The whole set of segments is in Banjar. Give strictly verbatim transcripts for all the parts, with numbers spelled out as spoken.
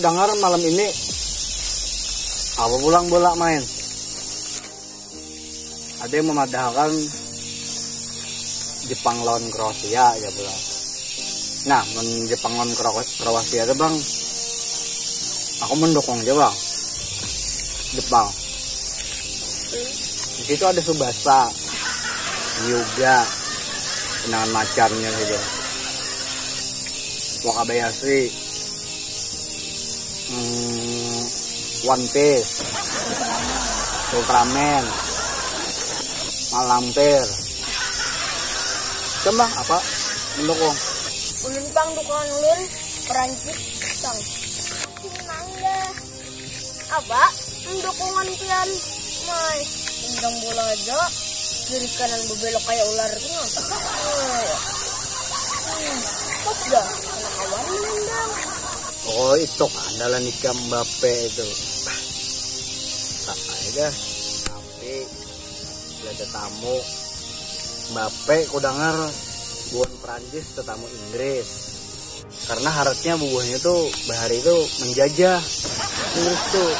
Dangar malam ini apa pulang bola main? Ada yang memadahakan Jepang lawan Kroasia ya pulang. Nah, mun Jepang lawan Kro- Kroasia tuh bang, aku mendukung aja bang. Jepang. Di situ ada Subasa, Hyuga, kenangan macannya gitu. Wakabayashi, hmm, One Piece, Ultraman, Malampir. Cuma apa? Mendukung. Ulun pang dukungan ulun Perancis pang. Mangga. Apa? Dukungan pian. Mai. Tendang bola aja. Kiri kanan berbelok kayak ular tu. Mai. Hmm. Kok dah? Anak kawan menendang. Oh, itu andalan ikam Mbappe itu. Sama aja. Tapi ada tamu Mbappe ku dangar buhan Perancis tetamu Inggris. Karena haratnya bubuhannya tuh bahari itu menjajah Inggris tuh.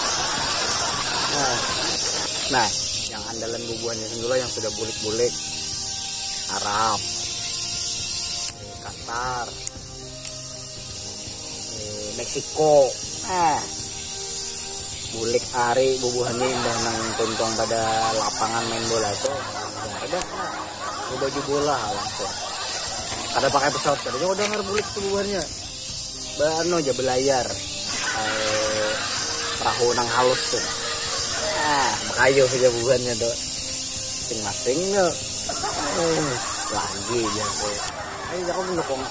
Nah, nah, yang andalan bubuhannya sendiri yang sudah bulik-bulik Arab, Qatar, eh, Meksiko. Ah, bulik hari bubuhannya indah nang tuntung pada lapangan main bola tuh. Ada baju bola langsung. Kada pakai pesawat, kada juga udah ngar bulik tuh bubuhannya. Bano aja belayar. Eh, perahu nang halus tuh. Ah, makayu saja bubuhannya tuh. Masing-masing tuh. Eh, lagi aja aku. Ayo aku mendukung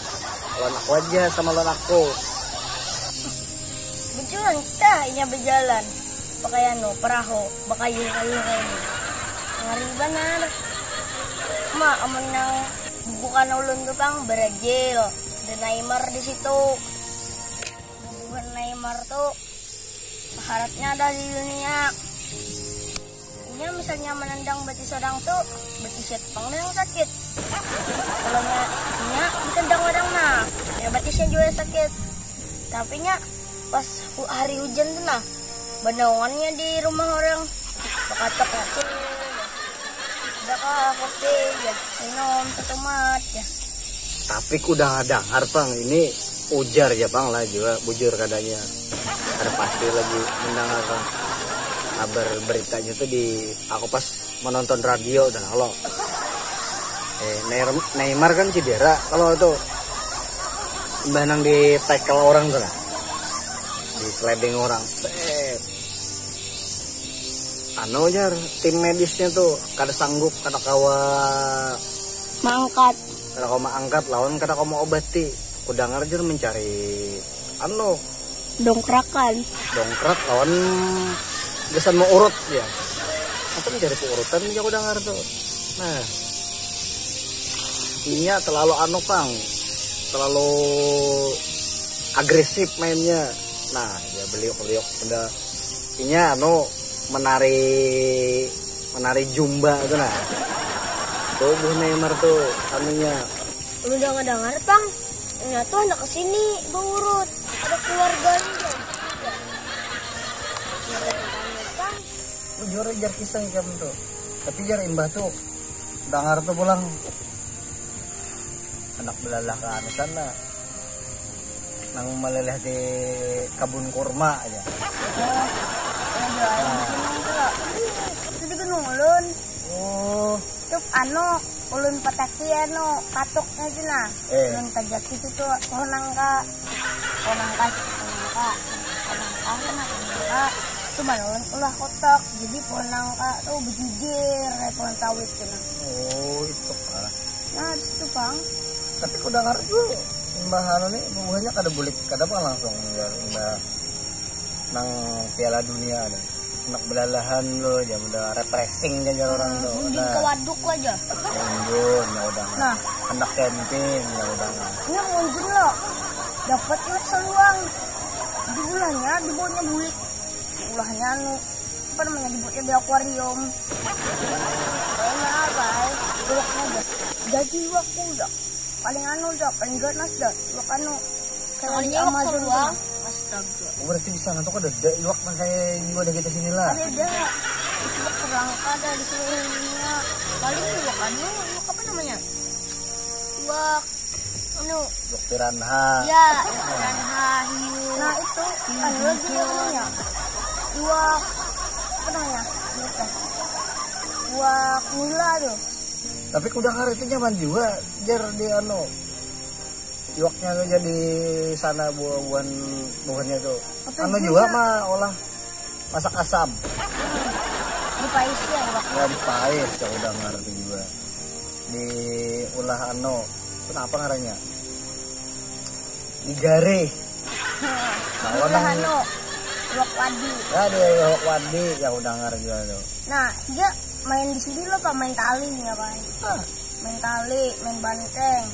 lawan aku aja sama lawan aku. Bejuang kita inya berjalan pakai anu perahu bakayu-kayu kayak ini. Ngeri benar. Ma, amun yang bukan ulun tuh pang Brazil, ada Neymar di situ. Bukan Neymar tuh haratnya ada di dunia. Inya misalnya menendang betis orang tuh, betisnya pang yang sakit. Kalau nya ditendang orang nah, ya betisnya juga sakit. Tapi nya pas hu- hari hujan tuh nah, benaungannya di rumah orang, bakacok-kacok. Udah kah kopi ya, minum satu mat ya. Tapi ku udah dangar pang ini ujar ya pang lah juga bujur kadanya. Ada pasti lagi mendengar kabar beritanya tuh di aku pas menonton radio dan halo. Eh, Neymar, Neymar kan cedera kalau itu mbah nang di tackle orang tuh lah, di sliding orang set. Anu jar, tim medisnya tuh kada sanggup, kada kawa mangkat, kada kawa maangkat lawan kada kawa maobati. Kudangar jar mencari anu, dongkrakan, dongkrak lawan gasan mau urut ya. Aku mencari pengurutan ya kudangar tuh. Nah, inya terlalu anu pang, terlalu agresif mainnya. Nah, ya beliuk-beliuk udah inya anu menari menari jumba itu nah. Tubuh Neymar tuh anunya. Udah dengar-dengar pang, nya tuh anak kesini berurut, ada keluarganya. Pang. Jujur jar kisah ikam tuh. Tapi jar imbah tuh dangar tuh pulang anak belalah ke anu sana. Nang meleleh di kabun kurma aja. Oh, iya, iya, iya. Itu juga nulun. Oh. Itu anu, ulun pataki anu, katuknya aja nah. Eh. Ulun tajaki situ pohon nangka. Pohon nangka, pohon nangka. Pohon nangka, pohon nangka. Itu mana ulun ulah kotak. Jadi pohon nangka tuh bejijir kayak pohon sawit tuh nah. Oh, itu parah. Nah, di situ pang. Tapi ku dengar tuh imbah anu nih bubuhannya kada bulik kada apa langsung ya imbah nang Piala Dunia nih. Anak belalahan lo ya udah refreshing aja orang tuh. Mending ke waduk aja. Mundur ya udah. Nah, anak camping ya udah. Ini munjun lo. Dapat duit seluang. Di bulannya dibawanya bulik. Ulahnya anu apa namanya dibuatnya di akuarium. Kayaknya apa ya? Buluknya dah. Jadi waktu dah paling anu dah, paling ganas dah. Waktu anu kayak di Amazon tuh. Astaga. Berarti di sana tuh kada ada iwak nang kayak iwak ada kita sini lah. Ada, ada. Itu iwak kerangka ada di seluruh dunia. Paling iwak anu, iwak apa namanya? Iwak anu. Iwak piranha. Ya, iwak piranha, hiu. Nah, itu anu lagi namanya. Iwak apa namanya? Lupa. Iwak nila tuh. Tapi kuda karet itu nyaman juga, jar di anu. Iwaknya tuh jadi sana buah-buahan buahnya tuh. Anu juga mah olah masak asam. Dipais ya iwaknya. Ya dipais, ya udah ngerti juga. Diulah anu, kenapa ngarannya? Digare. Nah, anu, iwak wadi. Ya dia iwak wadi, ya udah ngerti juga tuh. Nah, dia main di sini lo pak, main tali ya pak. Main tali, main banteng.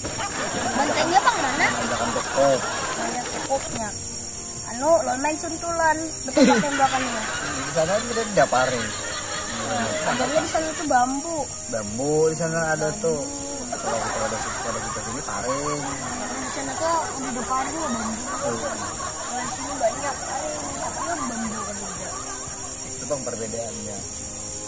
Bantengnya pang mana? Tanjakan pokok. Tanjakan pokoknya. Anu, lo main suntulan, betul tembakannya. Di sana kita tidak paring. Nah, adanya di sana tuh bambu. Bambu di sana ada tuh. Kalau kita ada pada kita sini paring. Di sana tuh udah ada paring bambu. Oh, iya. Kalau di sini banyak paring, katanya bambu kan juga. Itu bang perbedaannya.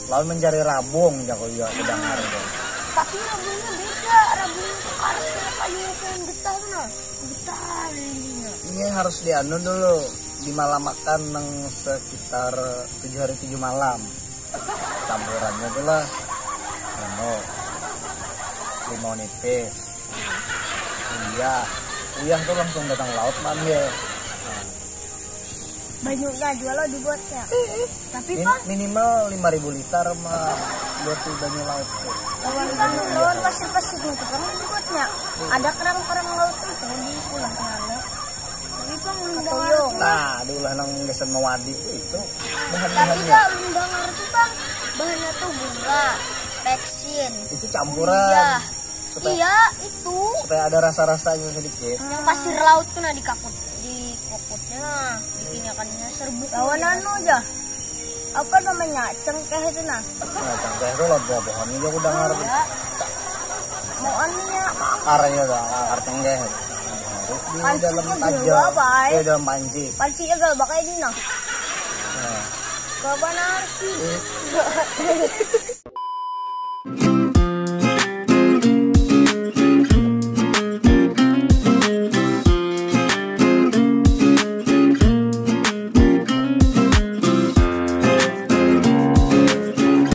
Lawan mencari rabung, jago juga kedengar itu. Tapi rabungnya beda, rabungnya tuh harus kena kayu yang getah tuh nah. Getah ininya. Ini harus dianu dulu, dimalamakan nang sekitar tujuh hari tujuh malam. Campurannya tuh lah, anu, limau nipis, uyah, uyah tuh langsung datang laut ambil. Nah, Banyunya jual lo dibuatnya. Tapi Min, pak minimal lima ribu liter mah buat di banyu laut tuh. Lawan banyu, lawan pasir-pasir itu kan dibuatnya. Ada kerang-kerang laut itu di pulau mana? Tapi pak mendengar. Nah, diulah nang gasan mawadi itu bahan-bahannya. Tapi pak mendengar tuh pak bahannya tuh gula, peksin. Itu campuran. Iya. Supaya, iya itu. Supaya ada rasa-rasanya sedikit. Yang pasir laut tuh nah dikakut, dikokotnya nah, dikinyakannya serbuk. Lawan anu aja. Apa namanya? Cengkeh itu nah. Nah, cengkeh itu lah buah-buahan juga udah ngarep. Ya. Mau anunya. Akarnya tuh, akar cengkeh. Di dalam aja. Apa, eh? Di dalam panci. Pancinya galbak ini nah. Nah. Bapak narki. Iya.